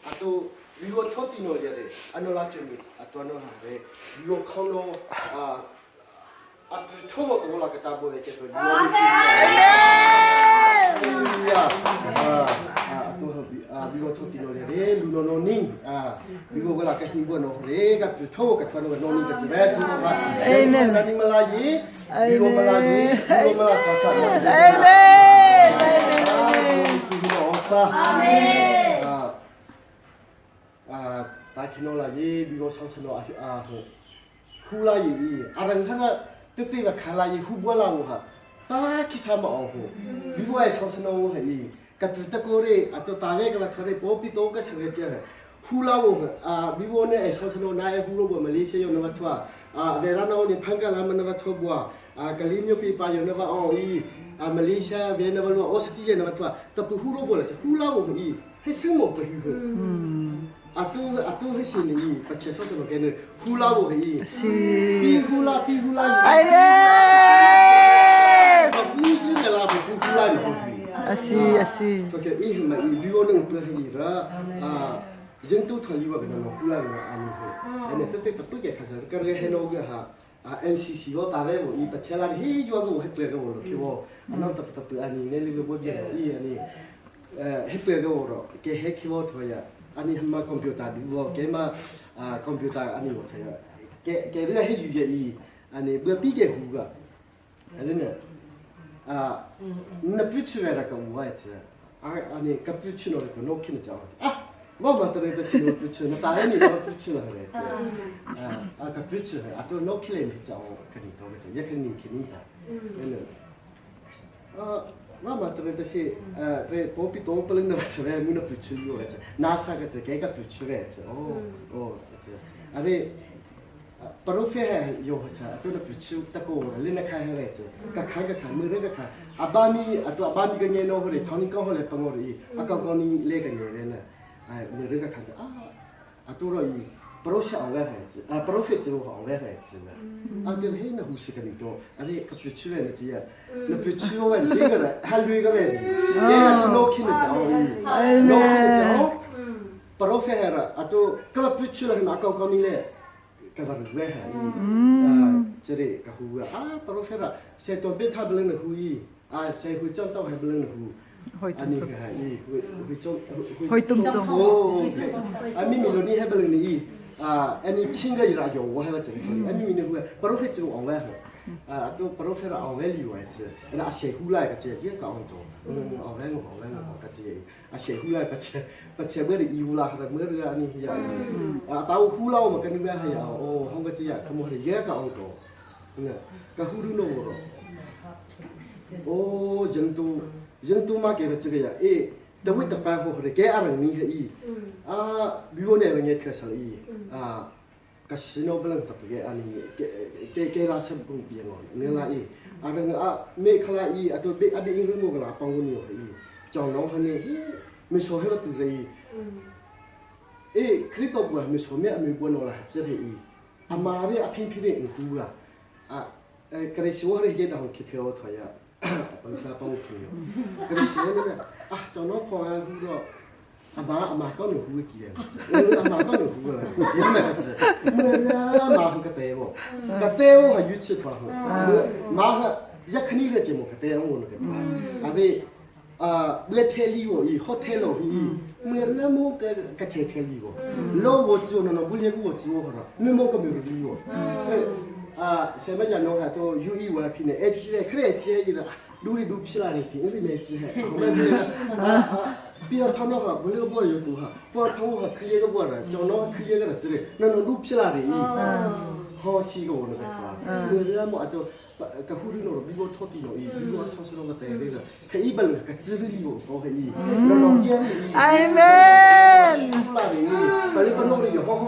Atu vivo thoti no le re anola chumi atu ano ha re vivo khono a atu thomo to la ka ta bo le ke to vivo Hallelujah atu ha vivo thoti no le re lu no no ning a vivo ga la ka hi bo no re ka tu tho ka thwa no no ning ka chi ba chi ba Amen. Na ning mala yi vivo mala yi vivo mala sa sa Amen. Amen. Amen. Ta khino la ye bigo sang sano a a ho hu la yi i arang hanga te te ga khala yi hu bwa la wo ha ta khi sa ma ong ho bigo ai sang sano wo ha i ka tu ta ko re a to ta ve ka la thore po pi to ka sa ge che hu la wo a bigo ne ai sang sano na e hu ro bo Malaysia yo na wa thwa a ve ra na ne phang ka la ma na wa thwa bwa a kalim yo pi pa yo na wa ong i a Malaysia ve na wa lo Australia na wa thwa ta pu hu ro bo la hu la wo i he sing mo pa hi hu atu atu he sin ni pa che so so ke ne hu la wo hi Si. pi hu la pi hu la Amen. pa pu si me la pa pu hu la no hi Asi asi. to ke i ma i bi o nang pe hi ra a jeng tu thali wa ke no hu la na ani ho ane te te ta pu ke kha ja ka re he no ge ha a NCC wo ta ve wo i pa che la hi yo go he pe ge wo lo ke wo anang ta ta pu ani ne li bo bi i ani he pe ge wo ro ke he ki wo tho ya ani ma computer di wo ke ma computer ani wo tho ya ke ke re he yu ye i ani bua pi ke hu ga ani ne a na pu chu ra ka wa che a ani ka pu chu no ko no ki ne cha ah wa ma ta re ta si no pu chu na ta ni no pu chu na re che a ka pu chu a to no ki le ni cha o ka ni to ga che ye ka ni ki ni ha ne 我嘛特别就是对波比多不能那个吃饭，没那不吃药来着，拿啥个这给个不吃来着，哦哦，这啊对。ปรเฟะโยฮะตัวนับชิวตะโกเล่นนักขายอะไรจ้ะก็ขายก็ขายมือเรื่องก็ขายอาบามีอ่ะตัวอาบามีก็เงี้ยน้องเลยท้องนี่ก็เลยปังเลยอ่ะก็ก็นี่เล่กันเงี้ยเลยนะไอ้มือเรื่องก็ขายจ้ะอ่ะตัวเราอีปรเฟะเอาไว้ให้จ้ะอ่ะปรเฟะจะเอาไว้ให้จ้ะนะอ่ะเดี๋ยวให้那呼吸个你多，啊你个不去那几啊，那不去我问你个了，还绿个呗，你那就老看的着，老看的着，ปรเฟะระอ่ะตัวก็不去了，มาก็ก็นี่เลย ka va re ha i a chere ka hu a parofera se to be tha blen hu i a se hu chong to ha blen hu Hoi tum ani chung. ka ha i hu chong Hoi tum chung. o a mi mi lo ni ha blen ni i a ani chinga i ra yo wa ha che se ani mi ni hu parofe chu ong wa ha a to parofera ong wa li wa che ana a se hu lai ka che ye ka ong to ong wa ngo ong wa ngo ka che a se hu lai ka che pa che bơ i hu la ha me ra ani ya a ta hu la ma ka ni wa ha ya o hong ka che ya ka mo ha ye ka ong to na ka hu ru no ro o jeng tu jeng tu ma ke ba che ya e da wi ta pa ho re ke a rang ni ha i a bi wo ne ba nge kha sa i a ka sino blang ta ke ani ke ke ke la sa bu bi ngo ne la i a rang a me khala i a to be a be ing ru mo la pang ni ho i chong nong ha ni me so he ba tu re i e krito bu me so me a me bu no la che re i a ma re a phin phin re hu ga a kare si wo re ge da ho ki the o tho ya pang kha pang ki yo kare si wo ne a chong nong ko ha hu ro 阿妈阿妈讲你胡记啊，阿妈讲你胡啊，你咪个字，么呀妈个对哦，个对哦还有其他好，妈个一肯定个节目个对我那个他，阿对啊，不来睇你哦，伊好睇咯伊，么那么个个睇睇你哦，老我只那那不连我只我好了，你么个没有理哦，啊，什么样侬还都有意我平的，哎，只可来只伊了，努力努皮啦哩，平日没只还，我们啊啊。比较他那个不那个波有多哈，不他我可以个波了，叫那可以个了之类，那那路皮啦的，好几个我那个是吧？那个么就个护理那个比我拖地容易，比我上次那个带那个，可一般个自理我搞可以，那老烟里， Amen. 出来的，把那个弄的好好，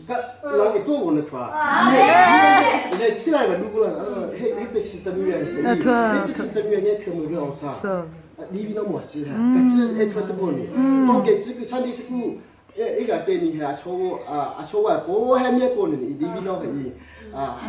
个老一多我那出来，你起来吧，如果呃，黑黑的是等于是，黑是等于你听没个啥？ So. 你比那么子哈，个子爱穿的不呢？当个这个上帝是个。一个对你还说啊说话过还没过呢，你比那个伊啊，还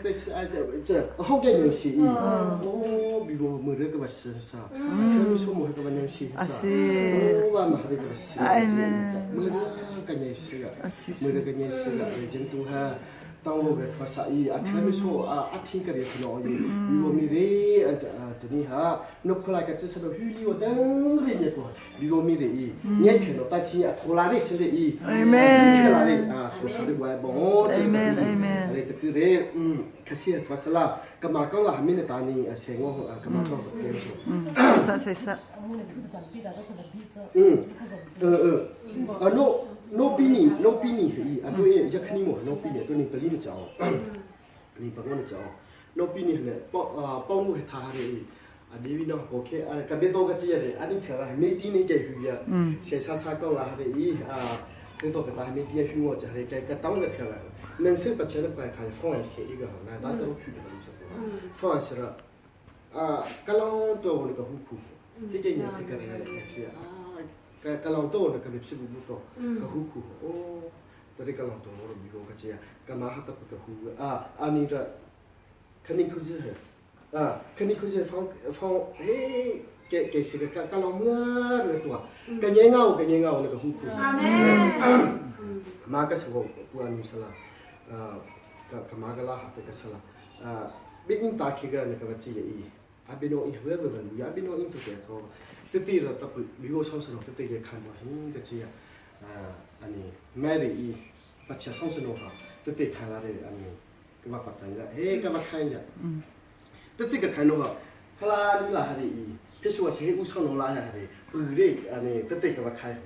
得是哎这好个东西伊，哦，比如没这个是啥，听说没这个东西啥，哦，我嘛这个是，没这个东西个，没这个东西个，真都还。当我个托萨伊啊，听没说啊，啊听个也是老伊，比如米嘞，呃，对你哈，侬看来个只是个虚里我等的那个，比如米嘞伊，你听到但是啊，拖拉的是嘞伊，拖拉的啊，说说的外帮，这个嘞，这个嘞，嗯，可是托萨啦，干嘛讲啦，还没得打你啊，谁我啊，干嘛讲对不？ sa sa sa 嗯，呃呃，啊，no no 比你 no 比你伊啊，对，一肯定么 no 比你，对你不理你找，你不讲你找，no 比你呢，帮啊帮我他的伊。啊，你为喏，过去啊，特别多个这个，啊，你听啦，每天你给鱼啊，先啥啥讲啦，还得伊啊，你到个大每天鱼我就系给个当个听啦，能说不钱的块开放一些一个，那大家都去的东西，放一些了，啊，个啷多那个户口，一个年这个人也啊，个个啷多那个没屁股不多，个户口哦，这里个啷多我都没个这，干嘛还得不个户啊？啊，你这肯定可是。啊，肯定可是放放嘿，给给谁个干干老么个多，跟人家我跟人家我那个户口。马个时候不按你说了，啊，个个马个拉哈这个说了，啊，别人打开个那个不记得伊，啊别弄一会不问，啊别弄一都别做，这对了，他不，如果上次了，这对个看嘛，应个这样，啊，啊你买了伊，把钱上次弄好，这对看了的，啊你，个把把等个，哎，个把看一下。တတိကခနဟခလာလူလာဟာရီဖြစ်စဝစေဥဆောင်လာဟာရီဥရေအနေတတိကဘခိုင်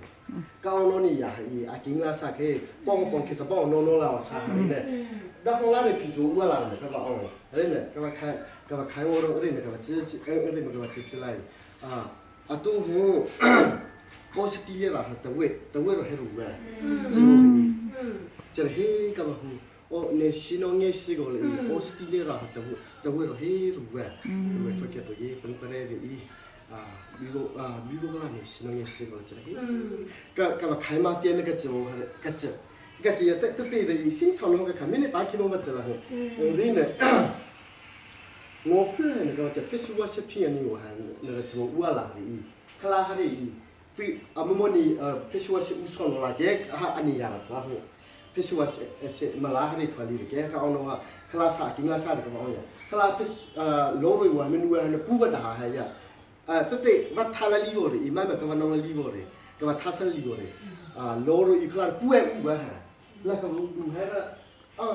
ကောင်းလို့နေရဟီအကင်းလာစခဲပေါင်းပေါင်းခေတပေါင်းနော်နော်လာဆာဟာရီနဲ့ဒါခေါလာရဖြစ်ကျူဝလာတယ်ကဘာအောင်အဲ့နဲ့ကဘာခိုင်ကဘာခိုင်ဝရောအဲ့နဲ့ကဘာချစ်ချစ်အဲ့နဲ့ကဘာချစ်ချစ်လိုက်အာအတူဟိုပေါ်စတီလာတဝဲတဝဲရဟရူပဲဇီဝဟီကျဟေကဘာဟူ哦，那西诺爱西个嘞，我是第二啦，等会等会了嘿，如果如果托给不伊，本本来的伊啊，如果啊，如果啦，你西诺爱西个这个，个个嘛开马店那个做还个这，个这也对对对的，新厂那个看，明天打开弄个这了，嗯，对呢。我看那个这必须我是骗你，我还那个做我啦的伊，克拉哈的伊，对阿么么你呃，必须我是乌双啦，给哈安尼亚了，抓好。พิศวาสเสมาลาหริทวลีแกเขาเอาโนฮะคลาสากิงลาสาเกเอาเนี่ยคลาพิเอ่อโลรวามันวานปูวดาหายะเอ่อตะเตวัทาลาลีโวเรอีมามากวานองลีโวเรกวาทาสลีโวเรอ่าโลรอีคลาปูเออูวะฮะละกวดูฮะอ่ะ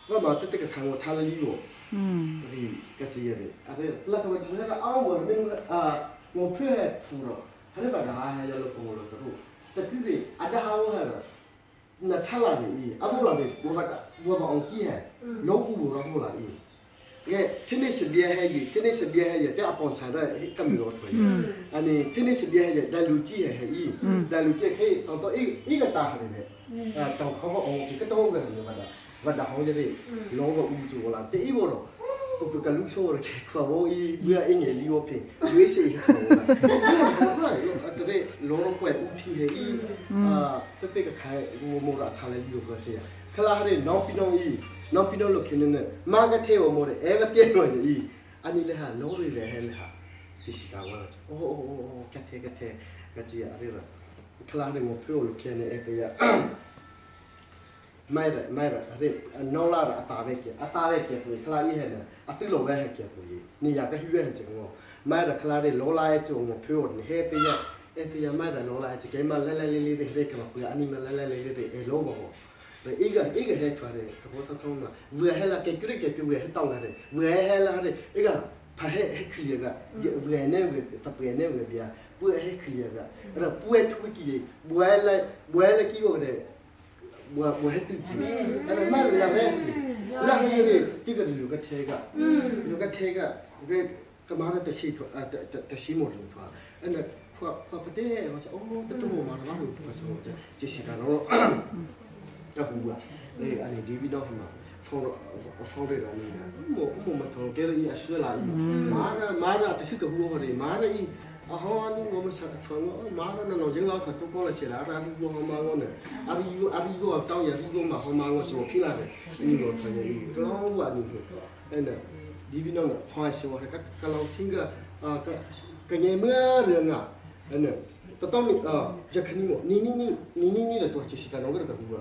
ว่ามาตะเตกะคังวทาลาลีโว อืม รีกะจีเรอะเรละกวดูฮะอ้าววะมันอ่าวเพื่อฟูรฮะเรบะดาหายะโลโกโลตรุตะคือเรอะดาหาวฮะ 那他那里伊，阿不那里，我发我发忘记嘿，老古无让我来伊。个天天是别黑伊，天天是别黑伊，แต่阿帮菜的咁没落腿。啊你天天是别黑伊，但路子黑伊，但路子黑，当到一一个大黑的，啊，当考个哦，个当个很么的，我打好的嘞，老个乌住了，第一波咯。不个路说了，看我伊不要一年里我骗，有些一好了，啊，对，老怪乌骗的伊，啊，这这个开我没啦，他来有个这样，克拉哈的老比侬伊，老比侬落去呢，马个贴我没的，哎个电了伊，啊你嘞哈，老瑞嘞嘞哈，这是讲我，哦哦哦哦，个贴个贴，个这样对了，克拉哈的我陪我落去呢，哎个呀。မိုက်ရမိုက်ရရေနောလာအတာပဲကအတာပဲကပွေခလာဤဟဲ့အတိလောပဲဟဲ့ကပွေနေရကဟွေဟဲ့ကျငောမိုက်ရခလာရေလောလာရဲ့ကျငောဖြိုးနေဟဲ့တရအဲ့တရမိုက်ရလောလာရဲ့ကျကဲမလဲလဲလေးလေးရေကမပွေအနိမလဲလဲလေးလေးအဲလောဘောရေအေကအေကဟဲ့ထွားတယ်ကဘောသထုံးလာဝဲဟဲလာကဲကြရကဲဝဲဟဲတောင်းရတယ်ဝဲဟဲလာရဲအေကဖဟဲဟဲခလီကဝဲနေဝဲတပွေနေဝဲဗျာပွေဟဲခလီကအဲ့တော့ပွေထူးကြီးဘွဲလဲဘွဲလဲကြီးကိုတဲ့ 我我还对不？那买了呗，那个的这个有个贴个，有个贴个，个干嘛的？得洗头啊，得得得洗毛头啊，那夸夸不对，我说哦，这都我妈的，我不说这这是干了，要糊啊，哎，按你这边到什么？放放这个那个，我我们头给了一说了，马上马上这是个糊的，马上一。啊好，你我们上传我妈那那老人老他都过了去了，阿里我好妈我呢，阿里我阿里我当也里我嘛好妈我做平了的，你我传也有，老我你哎呢，你比那个放心我个个老听个啊个个年么人啊，哎呢，ตต้องเออจะคันนี้นี่นี่นี่นี่นี่นี่ตัวจะสิการน้องก็กับหัว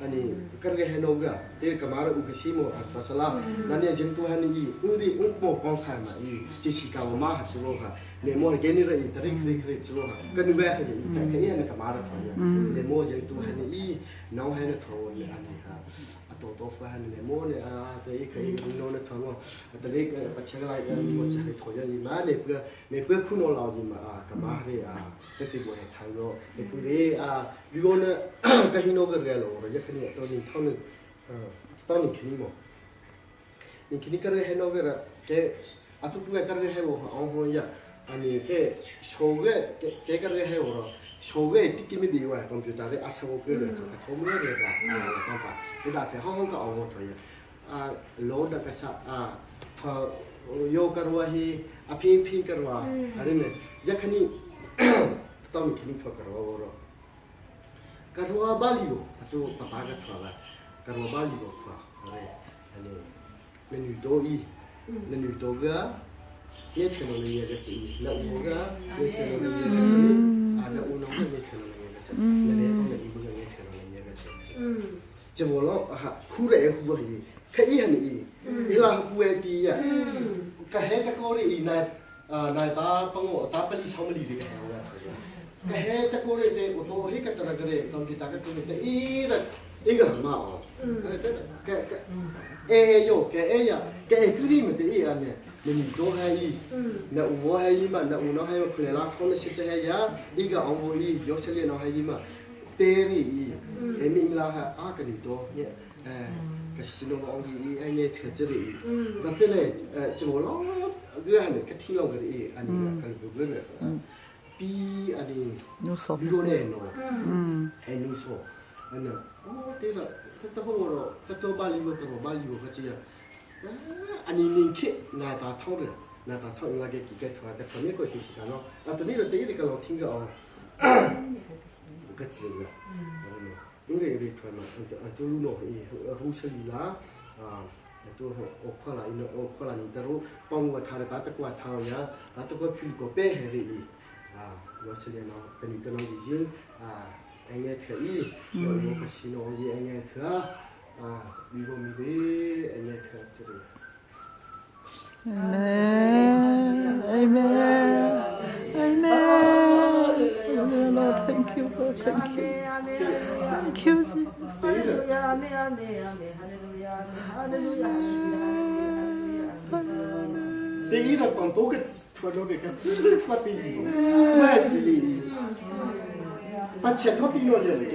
อันนี้กันก็เห็นน้องก็เด็กกับมาอุกชิโมอัตสลานั่นเนี่ยจึงตัวนี้อุริอุโมกองสายมาอีจะสิการมาหับสโลค่ะในโมเกนี่เลยตริกริกริสโลค่ะกันแวะให้อีกแค่ยันกับมาระถอยในโมจึงตัวนี้น้องให้นทอนอันนี้ค่ะตัวตัวฟ้าในโมเนี่ยอ่าแต่อีกอีกน้องนทอนว่าแต่เล็กปัจจัยอะไรกันโมจะให้ถอยยี่มาเนี่ยเพื่อในเพื่อคุณเรายี่มาอ่ากับมาเรียอ่าแต่ที่บัวทางโลในผู้เรียอ่าวิวเนี่ยก็ฮิโนกันเรลโอระยะขนี้ตัวนี้เท่านึงเอ่อตอนนี้แค่นี้มั้งนี่แค่นี้ก็เรียให้โนกันละแกอ่ะทุกผู้ก็เรียให้वोอ๋อฮยะอันนี้แกโชว์แกแกก็เรียให้我โชว์แกที่กินไม่ดีว่าคอมพิวเตอร์อาศัยก็เลยตัวเขาไม่ได้ละอ่าต้องไปแต่แต่ห้องก็เอาหมดเลยอ่าโลดก็สัอ่าพอโยกรัวฮีอภิพิงกรัวอะไรเนี่ยยักษ์นี่ต้องมีแค่นี้พอกรัววรกรัวบาลีโอตัวป้าป้าก็ทัวละกรัวบาลีโอทัวอะไรอันนี้เมนูโตอีเมนูโตก็เนี่ยเทคโนโลยีก็จีแล้วอูก็เนี่ยเทคโนโลยีก็จีอ่าแล้วอูน้องก็เนี่ยเทคโนโลยีก็จีแล้วเนี่ยต้องเนี่ยอูก็เนี่ยเทคโนโลยีก็จีจะบอกแล้วฮะคู่เรคู่เฮแค่อีหันอีอีลาคู่เอตีอ่ะก็เฮตะโกรีอีนายอ่านายตาปังโอตาปลีชาวมลีเรียกเฮวะก็เฮตะโกรีเตอุโตเฮกตระกเรคอมพิวเตอร์ก็ตัวเตอีระอีกมาอ๋อแกเอโยแกเอยะแกเอตุรีมันจะอีอันเนี่ยมันมีตัวให้อี那我还伊嘛，那我那还有可能拉放的是这样，一个昂我伊，有些人那还伊嘛，别的伊，哎咪拉还阿个女多，你哎，个西农昂伊哎你特这里，那对嘞，哎，怎么了？个还能个听了个的，哎，你个个个个，比阿你，比如呢喏，哎侬说，哎喏，哦对了，他到我了，他到巴黎我到巴黎我这样，啊你宁去那大趟的。那他他那个几个出来的，他没过去是干咯，啊，对你了，对你个老听个哦，个字个，因为你出来嘛，啊，都路诺伊，路是里啦，啊，都我看了，因为我看了你的路，帮我他的把这个他呀，把这个去过背海里，啊，我是连喏，跟你跟侬已经啊，应该可以，我个西诺也应该可，啊，如果没得应该可这里。 Amen. Amen. Amen. Amen. Lord, thank you, Lord. Thank you. Thank you, Jesus. 第一个广东个出了个个只是发病，外地里，把切脱病了的个。